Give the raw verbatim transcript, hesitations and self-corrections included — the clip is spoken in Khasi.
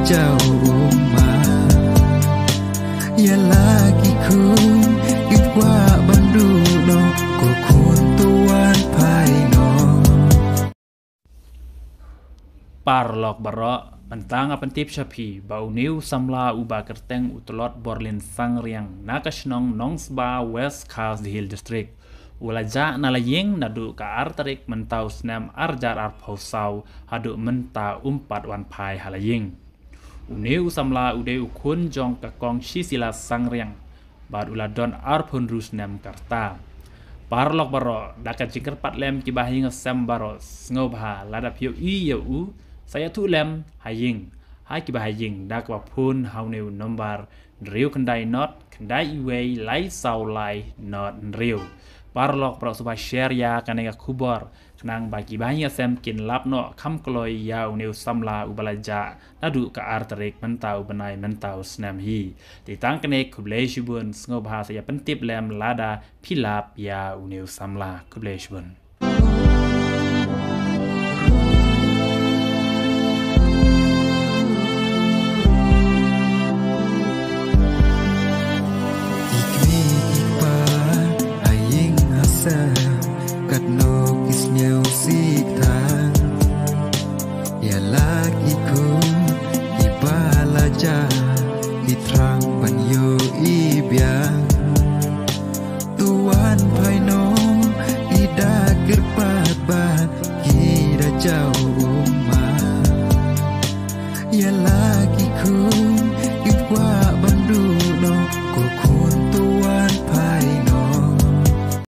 Jaw ummat ïa la ki khun ki kwah ban duh noh, ko khun to wan phai noh. Paralok baroh, mynta nga pyntip sha phi ba une u samla uba kyrteng u Tlot Borlin Sangriang na ka shnong Nongsba, West Khasi Hills District, u la jah na la ïing naduh ka ar tarik mynta u snem ar hajar arphew saw haduh mynta um pat wan phai ha la ïing. Une u samla u dei u khun jong ka Kong Shisila Sangriang bad u la don arphew hynriew snem ka rta. Paralok baroh, da ka jingkyrpad lem ki bahaïing hasem baroh, sngewbha lada phi ïohi ïa u, sa ïathuh lem ha ïing, ha ki bahaïing, da kaba phone ha une u nombar hynriew khyndai not khyndai wei lai saw lai not hynriew. Paralok baroh, sngewbha share ïa kane ka khubor khnang ba ki bahaïing hasem kin lap noh kham kloi ïa une u samla uba la jah naduh ka ar tarik mynta u bnai mynta u snem hi. Te tang kane, khublei shibun, sngewbha sa ïa pyntip lem lada phi lap ïa une u samla. Khublei shibun. Ki kmie ki kpa ha ïing ha sem, katno ki sngewsih than ïa la ki khun kiba la jah, ki thrang ban ïohi biang. To wan phai noh, ki da kyrpad bad ki da jaw ummat ïa la ki khun ki kwah ban duh